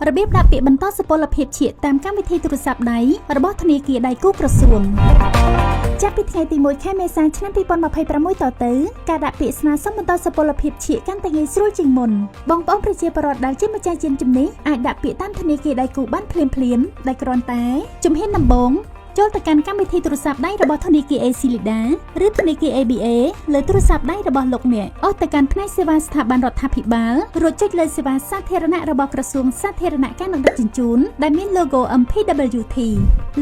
របៀបដាក់ពាក្យបន្តសុពលភាពឈៀកតាមកម្មវិធីទូរស័ព្ទដៃរបស់ធនាគារដៃគូក្រសួងចាប់ពីថ្ងៃទី1ខែមេសាឆ្នាំ2026តទៅការដាក់ពាក្យស្នើសុំបន្តសុពលភាពឈៀកកាន់តែងាយស្រួលជាងមុនបងប្អូនប្រជាពលរដ្ឋដែលជាម្ចាស់យានជំនិះអាចដាក់ពាក្យតាមធនាគារដៃគូបានភ្លាមៗដោយគ្រាន់តែជំហានដំបូងចូលទៅកាន់កម្មវិធីទូរស័ព្ទដៃរបស់ធនាគារ ACLEDA ឬធនាគារ ABA លើទូរស័ព្ទដៃរបស់លោកអ្នកអូសទៅកាន់ផ្នែកសេវាស្ថាប័នរដ្ឋាភិបាលរួចចុចលើសេវាសាធារណៈរបស់ក្រសួងសាធារណការនិងដឹកជញ្ជូនដែលមាន logo MPWT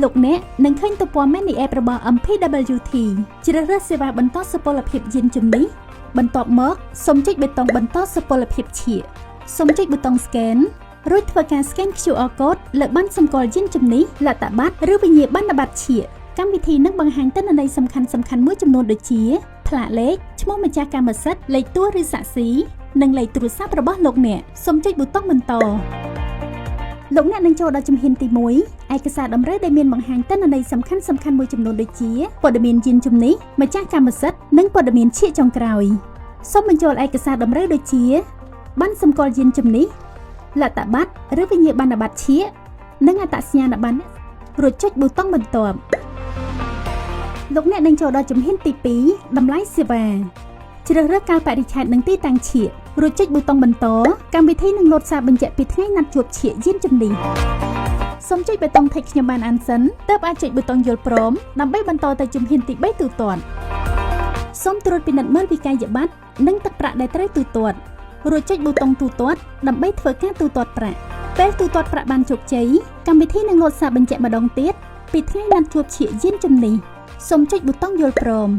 លោកអ្នកនឹងឃើញទំព័រ Mini App របស់ MPWT ជ្រើសរើសសេវាបន្តសុពលភាពយានជំនិះបន្ទាប់មកសូមចុចប៊ូតុងបន្តសុពលភាពឈៀកសូមចុចប៊ូតុង Scan រួចធ្វើការ scan QR code លើប័ណ្ណសម្គាល់យានជំនិះលទ្ធបត្រឬវិញ្ញាបនបត្រឈៀកកម្មវិធីនឹងបង្ហាញទិន្នន័យសំខាន់សំខាន់មួយចំនួនដូចជាផ្លាកលេខឈ្មោះម្ចាស់កម្មសិទ្ធិលេខតួឬសាក្សីនិងលេខទូរស័ព្ទរបស់លោកអ្នកសូមចុចប៊ូតុងបន្តលោកអ្នកនឹងចូលដល់ជំហានទី1ឯកសារតម្រូវដែលមានបង្ហាញទិន្នន័យសំខាន់សំខាន់មួយចំនួនដូចជាព័ត៌មានយានជំនិះម្ចាស់កម្មសិទ្ធិនិងព័ត៌មានឈៀកចុងក្រោយសូមបញ្ចូលឯកសារតម្រូវដូចជាប័ណ្ណសម្គាល់យានជំនិះលទ្ធបត្រឬវិញ្ញាបនបត្រឈៀកនិងអត្តសញ្ញាណប័ណ្ណរួចចុចប៊ូតុងបន្ទាប់លោកអ្នកនឹងចូលដល់ជំហានទី2តម្លៃសេវាជ្រើសរើសកាលបរិច្ឆេទនិងទីតាំងឈៀករួចចុចប៊ូតុងបន្តកម្មវិធីនឹងលោតសារបញ្ជាក់ពីថ្ងៃណាត់ជួបឈៀកយានជំនិះសូមចុចប៊ូតុង Tick ខ្ញុំបានអានសិនទើបអាចចុចប៊ូតុងយល់ព្រមដើម្បីបន្តទៅជំហានទី3ទូទាត់សូមត្រួតពិនិត្យមើលវិក័យប័ត្រនិងទឹកប្រាក់ដែលត្រូវទូទាត់រួចចុចប៊ូតុងទូទាត់ដើម្បីធ្វើការទូទាត់ប្រាក់ពេលទូទាត់ប្រាក់បានជោគជ័យកម្មវិធីនឹងលោតសារបញ្ជាក់ម្ដងទៀតពីថ្ងៃណាត់ជួបឈៀកយានជំនិះសូមចុចប៊ូតុងយល់ព្រម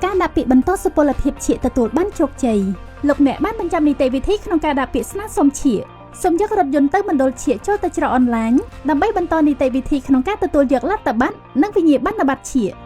ការដាក់ពាក្យបន្តសុពលភាពឈៀកទទួលបានជោគជ័យលោកអ្នកបានបញ្ចប់នីតិវិធីក្នុងការដាក់ពាក្យស្នើសុំឈៀកសូមយករថយន្តទៅមណ្ឌលឈៀកចូលទៅច្រកអនឡាញដើម្បីបន្តនីតិវិធីក្នុងការទទួលយកលទ្ធបត្រនិងវិញ្ញាបនបត្រឈៀក។